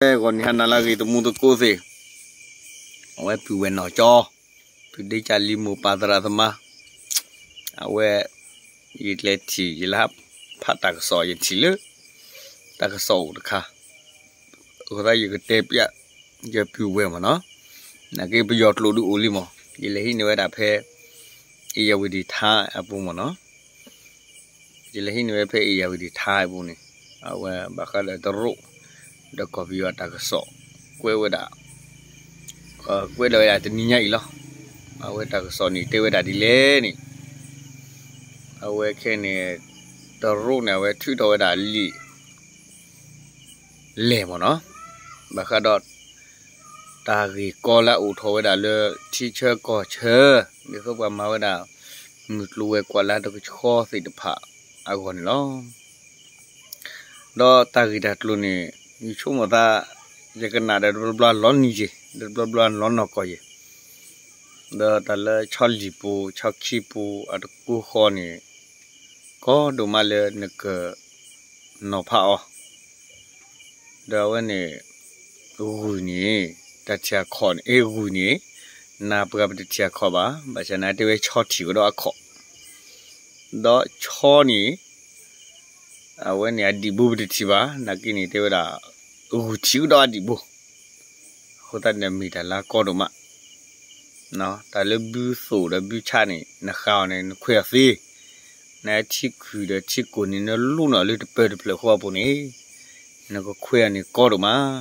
ဂီၤနံၤဟါနၤလၢအဂ့ၤ သမူသကိးသ့ၣ်, အဝဲပုၢ်ဝဲၢ်နီၢ်ကၠီ, ဖုဒ့ကၢ်လံ မိၢ်ပၢ်သရၣ်သမါ, အဝဲ ယကျဲထံၣ် ယလၢဖးတၢ်ကစီၣ် ယထံၣ်လၢ တၢ်ကစီၣ်အိၣ်တခါ, အဃိသတးယကတဲပျး ယပုၢ်ဝဲၢ်မ့ၢ်နီၤ, နာ်က့ပယီၤကျိာ်ဒုးအိၣ်လံမး, ယလဲၤဟံးန့ၢ်ဝဲဒၣ်ဖဲ အ့ၣ်ယၣ်ဝတံၣ်ထါအပူၤမ့ၢ်နီၤ ယလဲၤဟံးန့ၢ်ဝဲဖဲအ့ၣ်ယၣ်ဝတံၣ်ထါအပူၤန့ၣ်, အဝဲဘၣ်ဃးဒီးတရူး ဒီးကီၢ်ပယီၤတၢ်ကစီၣ် ကွဲးဝဲဒၣ်, ကွဲးလီၤဝဲဒၣ်တနံၤညါအံၤလီၤ. အဝဲတၢ်ကစီၣ်န့ၣ် တဲဝဲဒၣ်ဒ်လဲၣ်န့ၣ်, အဝဲခဲန့ၣ် တရူးန့ၣ် အဝဲထုးထီၣ်ဝဲဒၣ်လံာ် လဲၢ်မ့ၢ်နီၤ, ဘၣ်ဃးဒီး တၢ်ဂ့ၢ်ကီလၢအအိၣ်ထီၣ်ဝဲဒၣ်လၢ ထံဆၢကီၢ်ဆၢ ဒ်သိးပှၤမၤဝဲဒၣ် မုၢ်ကျိၤဝဲၤကွာ်လၢတကဆှီသ့ၣ်တဖၣ်အဂီၢ်န့ၣ်လီၤ. ဒီးတၢ်ဂ့ၢ်တၢ်ကျိၤန့ၣ် ယဆိကမိၣ်သး ယကနၣ်ဒီးတဘျီဘျီလီၤနံၤယ့ၢ်, ဒီးတဘျီဘျီလီၤနီၢ်ကီၢ်ယ့ၢ်, ဒီးတၢ်လၢဆီလံၢ်ပူၤ ဆီခံပူၤ အတကိဃီန့ၣ် ကီဒိၣ်မးလၢနကနီၤဖးအီၤ, ဒီးအဝဲန့ၣ် ဂုၢ်န့ၣ် တၢ်ထံၣ်အခီၣ်န့ၣ် အ့ၣ် ဂုၢ်န့ၣ် နၤပှၤပတထံၣ်အခီၣ်ဘၣ်, ဘၣ်ဆၣ်နတဲဝဲဆီထံၣ်ကဒီးအခီၣ်, ဒီးဆီန့ၣ် အဝဲန့ၣ်အဒံၣ်ဘိပတထံၣ်ဘၣ်, နာ်က့န့ၣ်တဲဝဲဒၣ် ဂုၢ်ထံၣ်ကဒီးအဒံၣ်ဘိ, အဃိသတးန့ၣ်မ့ၢ်တၢ်လၢကီဒိၣ်မး, တၢ်လၢဘုသိၣ်ဒီးဘုဆါန့ၣ် နဃၣ်အီၤန့ၣ် နခွဲးအီၤသ့, နထံခုၣ်ဒီးထံကိၢ်န့ၣ် နလူန့ၢ်အီၤလၢတပၢၢ်တဖျၢၣ်ဃီအပူၤန့ၣ် နကခွဲးအီၤန့ၣ်ကီဒိၣ်မး,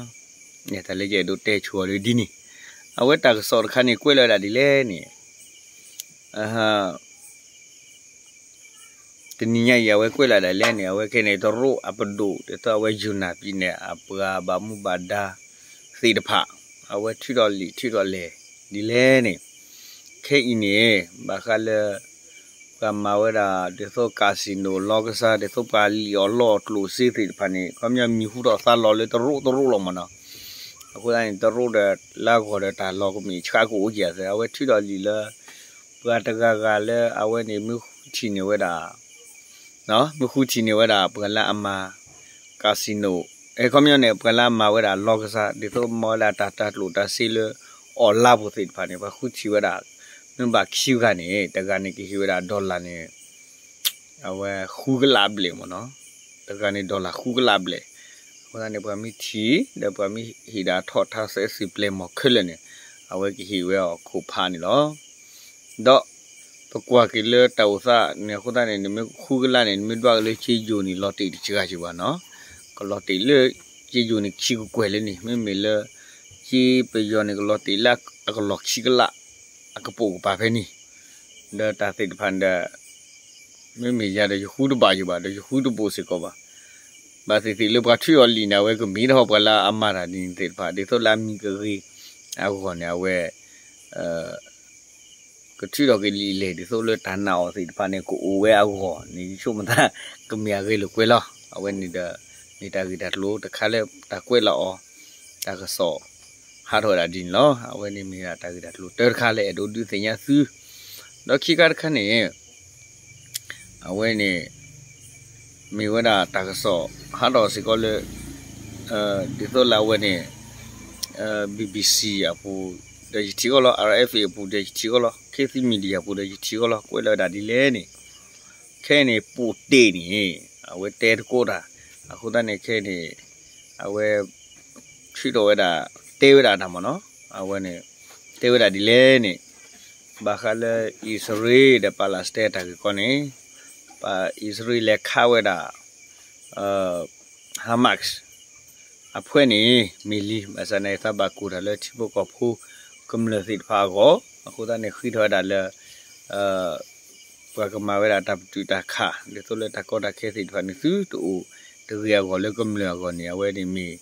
တၢ်လၢယအဲၣ်ဒိးတဲဆိအီၤလၢဒ်န့ၣ်, အဝဲတၢ်ကစီၣ်တခါန့ၣ် ကွဲးလီၤဝဲဒၣ်ဒ်လဲၣ်န့ၣ် တနံၤညါအံၤ အဝဲကွဲးလီၤဒ်လဲၣ်န့ၣ် အဝဲခဲန့ၣ် တရူးအပဒိၣ် ဒ်သိးအဝဲယူနၢ်ပံၤန့ၣ် အပှၤဘၣ်မူဘၣ်ဒါသ့ၣ်တဖၣ် အဝဲထုးထီၣ်လံာ်ထုးထီၣ်လဲၢ်ဒ်လဲၣ်န့ၣ်, ခဲအံၤန့ၣ် ဘၣ်ဃးလၢ ပှၤမၤဝဲဒၣ် ဒ်သိး casino လီကစၢ် ဒ်သိးပှၤလံၣ်အီၣ်လီအီၣ်ကျိၣ်စ့သ့ၣ်တဖၣ်န့ၣ် ခီပညီမံၤဟူထီၣ်သါလီၤလၢတရူးတရူးလီၤမ့ၢ်နီၤ, အဃိသတးန့ၣ် တရူးဒီးလၢအဂီၢ်ဒီးတၢ်လီၤကမ့ၢ်ဆှးကအိၣ်က့ၤအသး အဝဲထုးထီၣ်လံာ်လၢ ပှၤတဂၤဂၤလၢအဝဲန့ၣ် မ့ၢ်ဃုထံၣ်န့ၢ်ဝဲဒၣ် မ့ၢ်ဃုထံၣ်န့ၢ်ဝဲဒၣ် ပှၤလၢအမၤ casino အဲ ခီပညီန့ၣ် ပှၤလၢအမၤဝဲဒၣ်လီကစၢ် ဒ်သိးမၤဝဲဒၣ်တၢ်တၢ်ကျိၣ်တၢ်စ့လၢ online ပူၤသ့ၣ်တဖၣ်န့ၣ် ပှၤဃုထံၣ်ဝဲဒၣ် မ့ၢ်ဘၣ်ခံဂၤန့ၣ် တဂၤန့ၣ်ကဟ့ၣ်ဝဲဒၣ် dollar န့ၣ် အဝဲဃုကလးဘျဲၣ်မ့ၢ်နီၤ, တဂၤန့ၣ် dollar ဃုကလးဘျဲၣ်, အဃိသတးန့ၣ် ပှၤမ့ၢ်ထံၣ် ဒီးပှၤမ့ၢ်ဟ့ၣ်ဒၣ်ထီၣ်ထါစဲစံာ်ပျဲၢ်မီၢ်ခဲလၢာ်န့ၣ် အဝဲကဟ့ၣ်ဝဲအီၤခိၣ်ဖးန့ၣ်လီၤ. ဒီးပကွၢ်က့ၤလၢတၢ်အိၣ်သးန့ၣ် အဃိသတးန့ၣ် နမ့ၢ်ဃုကလးန့ၣ် နမ့ၢ်ဒွးက့ၤလၢက့ယိၤန့ၣ် လီၤတံၢ်တစှၤစ့ၢ်ဘၣ်နီၤ, ကလီၤတံၢ်လၢ က့ယိၤန့ၣ်ခံကကွဲၢ်လၢန့ၣ် မ့မ့ၢ်လၢ က့ပယီၤန့ၣ် ကလီၤတံၢ်လၢအကလီၢ်ခံကလး အကပိာ်ကပၤဖဲန့ၣ်, ဒီးတၢ်သ့ၣ်တဖၣ်ဒီး မ့မ့ၢ်ယၤဒီးယဃုတဘၣ်ယိၤဘၣ် ဒီးယဃုတဘိၣ်စ့ၢ်ကီးဘၣ်. ဘၣ်သ့ၣ်သ့ၣ်လၢပှၤထုးအီၤလံာ်န့ၣ် အဝဲကမ့ၢ်တဟီၣ်ပှၤလၢအမၤတၢ်ဒ်န့ၣ်သ့ၣ်တဖၣ် ဒ်သိးလၢအမံၤကဂ့ၤအဂီၢ်န့ၣ် အဝဲ ကထုးထီၣ်က့ၤလံာ်လဲၢ် ဒ်သိးလၢတၢ်နာ်အီၤသ့ၣ်တဖၣ်န့ၣ် ကအိၣ်ဝဲအဂီၢ်န့ၣ် ယဆိကမိၣ်သး ကမ့ၢ်အဂ့ၢ်လိာ်ကွဲလီၤ. အဝဲန့ၣ်ဒီး မ့ၢ်တၢ်ဂ့ၢ်တၢ်ကျိၤတခါလၢတၢ်ကွဲးလီၤအီၤ တၢ်ကစီၣ် ဟးထီၣ်ဝဲဒၣ်ဒ်န့ၣ်လီၤ. အဝဲန့ၣ်မ့ၢ်ဒၣ်တၢ်ဂ့ၢ်တၢ်ကျိၤတၢတခါလၢအဲၣ်ဒိးဒုးသ့ၣ်ညါသု, ဒီးခံခါတခါန့ၣ် အဝဲန့ၣ် မ့ၢ်ဝဲဒၣ်တၢ်ကစီၣ်ဟးထီၣ်စ့ၢ်ကီးလၢ ဒ်သိးလၢအဝဲန့ၣ် BBC အပူၤ ဒီးယထံၣ်အီၤလီၤ, RFA အပူၤ ဒီးယထံၣ်အီၤလီၤ, Khit Thit Media အပူၤ ဒီးယထံၣ်အီၤလီၤ, ကွဲးလီၤဝဲဒၣ်ဒ်လဲၣ်န့ၣ် ခဲအံၤန့ၣ် ပူၣ်တ့ၢ်န့ၣ် အဝဲတဲတကိးတၢ်, အဃိသတးန့ၣ် ခဲအံၤန့ၣ် အဝဲ ထုးထီၣ်ဝဲဒၣ် တဲဝဲဒၣ်တၢ်မ့ၢ်နီၤ, အဝဲန့ၣ် တဲဝဲဒၣ်ဒ်လဲၣ်န့ၣ် ဘၣ်ဃးလၢအံၣ်စရ့လးဒီး Palestine တၢ်ဂ့ၢ်ကီန့ၣ် ပှၤအံၣ်စရ့လးလဲၤခးဝဲဒၣ် Hamas အဖုန့ၣ် မ့ၢ်လံ, ဘၣ်ဆၣ်န့ၣ် သးဘၣ်ကူၣ်တၢ်လၢထံဖိကီၢ်ဖိကမျၢၢ်သ့ၣ်တဖၣ်အဂီၢ်, အဃိသတးန့ၣ် ဃ့ထီၣ်ဝဲဒၣ်လၢ ပှၤကမၤဝဲဒၣ်တၢ်ပတုာ်တၢ်ခး ဒ်သိးလၢတၢ်ကီတၢ်ခဲသ့ၣ်တဖၣ်န့ၣ် သုတအိၣ်တဂ့ၤအဂီၢ်လၢကမျၢၢ်အဂီၢ်န့ၣ် အဝဲန့ၣ်မ့ၢ်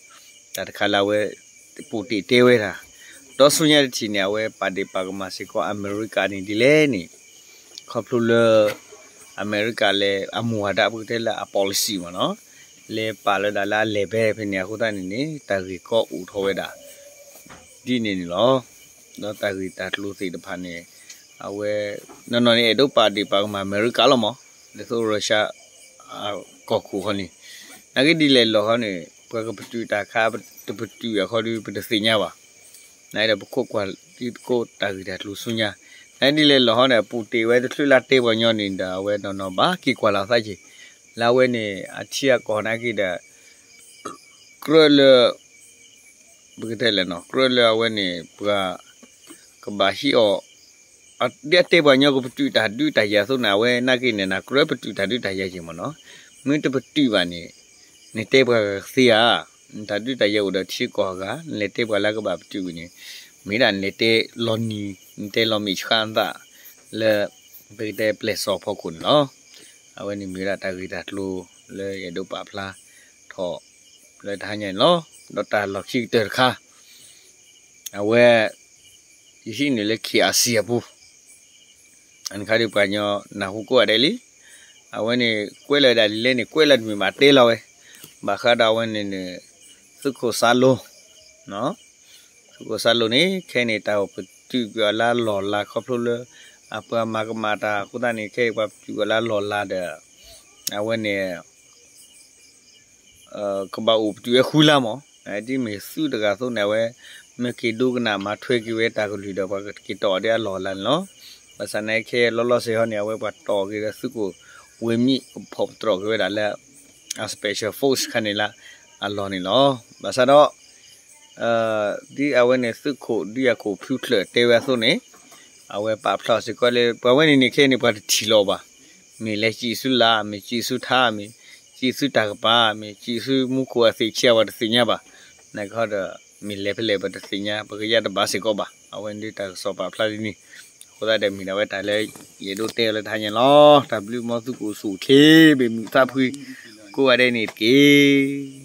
တၢ်တခါလၢအဝဲ ပူၣ်တ့ၢ်တဲဝဲဒၣ်, ဒီးဆူညါတထံၣ်န့ၣ် အဝဲပာ်ဒ့ၣ်ပာ်ကမၣ်စ့ၢ်ကီးအမဲရကၤန့ၣ်ဒ်လဲၣ်န့ၣ် ခီဖျိလၢ အမဲရကၤလဲၣ် အမူဝါဒ ပကတဲလၢအ policy မ့ၢ်နီၤ, လဲၤပာ်လၢဒၣ်လၢအလဲၤဖဲဖဲန့ၣ် အဃိသတးန့ၣ်န့ၣ် တၢ်ဂ့ၢ်ကီအိၣ်ထီၣ်ဝဲဒၣ် ဒ်န့ၣ်န့ၣ်လီၤ. ဒီးတၢ်ဂ့ၢ်တၢ်ကျိၤသ့ၣ်တဖၣ်န့ၣ် အဝဲ နီၢ်နီၢ်န့ၣ် အဲၣ်ဒိးပာ်ဒ့ၣ်ပာ်ကမၣ်အမဲရကၤလီၤမး, ဒ်သိး Russia ကီၢ်ခိၣ်ဃီန့ၣ် နာ်က့ဒ်လဲၣ်လီၤဃီန့ၣ် ပှၤကပတုာ်တၢ်ခး တပတုာ်အခီဒုး ပတသ့ၣ်ညါဘၣ်. နဒီးပခိးကွၢ်သကိးတၢ်ဂ့ၢ်တၢ်ကျိၤဆူညါ, နဒ်လဲၣ်လီၤဟီန့ၣ် အပူၤတ့ၢ်ဝဲတချုးလၢတဲပှၤညီန့ၣ်ဒီး အဝဲနီၢ်နီၢ်ဘၣ် က့ၤကွၢ်လီၤသးက့ၤ, လၢအဝဲန့ၣ် အထံအကီၢ်နာ်က့ဒီး ကြၢးလၢ ပကတဲလဲၣ်နီၤ ကြၢးလၢအဝဲန့ၣ် ပှၤကဘၣ်ဟံးအီၤ, ဒ်အတဲပှၤညီကပတုာ်တၢ်ဒုးတၢ်ယၤအသိးန့ၣ် အဝဲနာ်က့န့ၣ် နကြၢးပတုာ်တၢ်ဒုးတၢ်ယၤက့ၤမ့ၢ်နီၤ, မ့ၢ်တပတုာ်ဘၣ်န့ၣ် နတဲပှၤကသ့ဧါ, တၢ်ဒုးတၢ်ယၤအိၣ်ဒီးထံကီၢ်အဂၤ နလဲၤတဲပှၤလၢကဘၣ်ပတုာ်ဝံၤန့ၣ် မ့ၢ်ဒၣ်နလဲၤတဲလီၤနံၤ နတဲလီၤမ့ၢ်ဆှးနသး လၢ ပကတဲပျဲၢ်စီၤဖီခိၣ်န့ၣ်လီၤ. အဝဲန့ၣ်မ့ၢ်ဝဲဒၣ်တၢ်ဂ့ၢ်တၢ်ကျိၤလၢယအဲၣ်ဒိးပာ်ဖျါထီၣ် လၢတဟါညါန့ၣ်လီၤ. ဒီးတၢ်လီၢ်ခံကတၢၢ်တခါ အဝဲ ယဟံးန့ၢ်လၢ ခ့ၣ်အါစံၣ် အပူၤ, အန့ၣ်ခါဒုးပှၤကညီနၢ်ဟူကိးဂၤဒဲးလံ. အဝဲန့ၣ်ကွဲးလၢဒၣ်လံလဲၣ်န့ၣ် ကွဲးလၢတမ့ၢ်ဘၣ်တဲလီၤဝဲ, ဘၣ်ဃးဒီးအဝဲန့ၣ်န့ၣ် သုးခိၣ်စါလိၤ သုးခိၣ်စါလိၤန့ၣ် ခဲအံၤန့ၣ် တၢ်အိၣ်ပတုာ်ကွံာ်အီၤလၢအလီၢ်လၤခီဖျိလၢ အပှၤမၤကမၣ်တၢ်အဃိသတးန့ၣ် ခဲအံၤပှၤပတုာ်ကွံာ်အီၤလၢအလီၢ်လၤဒီး အဝဲန့ၣ် ကဘၣ်အိၣ်ပတုာ်ဝဲဃုလါမး, ဒ်မ့ၢ်သုးတဂၤအသိးန့ၣ် အဝဲ မ့ၢ်က့ၤဒိကနၣ်မၤထွဲက့ၤဝဲတၢ်ကလုၢ်ဒီး ပှၤကက့ၤတီၢ်အီၤဒ်အလီၢ်လၤန့ၣ်လီၤ. ဘၣ်ဆၣ်နာ်က့ခဲအံၤလီၤလီၤဆဲးဟီန့ၣ် အဝဲပှၤတီၢ်က့ၤဒီးသုးခိၣ်ဝ့ၢ်မံၣ် ဖီၣ်ပတြီၢ်က့ၤဝဲဒၣ်လၢ အ special force ခါန့ၣ်လၢအလီၢ်န့ၣ်လီၤ. ဘၣ်ဆၣ်ဒီး ဒ်အဝဲန့ၣ်သုးခိၣ်ဒုးယၤခိၣ်ဖုဖျၢၣ်တဲဝဲအသိးန့ၣ် အဝဲပာ်ဖျါစ့ၢ်ကီးလၢ ပှၤဝဲန့ၣ်န့ၣ်ခဲအံၤန့ၣ် ပှၤတထံၣ်လီၤဘၣ်. မ့ၢ်လဲၤစံၣ်ဆူလါ မ့ၢ်စံၣ်ဆူထါ မ့ၢ်စံၣ်ဆူတၢ်ကပၤ မ့ၢ်စံၣ်ဆူမူခိၣ်အသ့ၣ်ဆံး ပှၤတသ့ၣ်ညါဘၣ်. နကဟီဒီး မ့ၢ်လဲၤဖဲလဲၣ်ပတသ့ၣ်ညါ ပကယါတဘၣ်စ့ၢ်ကီးဘၣ်. အဝဲန့ၣ်ဒ်တၢ်ကစီၣ်ပာ်ဖျါဒ်န့ၣ် အဃိသတးဒီးမ့ၢ်ဒၣ်ဝဲတၢ်လၢယအဲၣ်ဒိးတဲအီၤလၢတဟါညါလီၤ. တၢ်ဘျုးမ်သုကအိၣ်ဆူၣ်အိၣ်ချ့ ဘၣ်မုာ်သးဖှံ ကိးဂၤဒဲးန့ၣ်တက့ၢ်.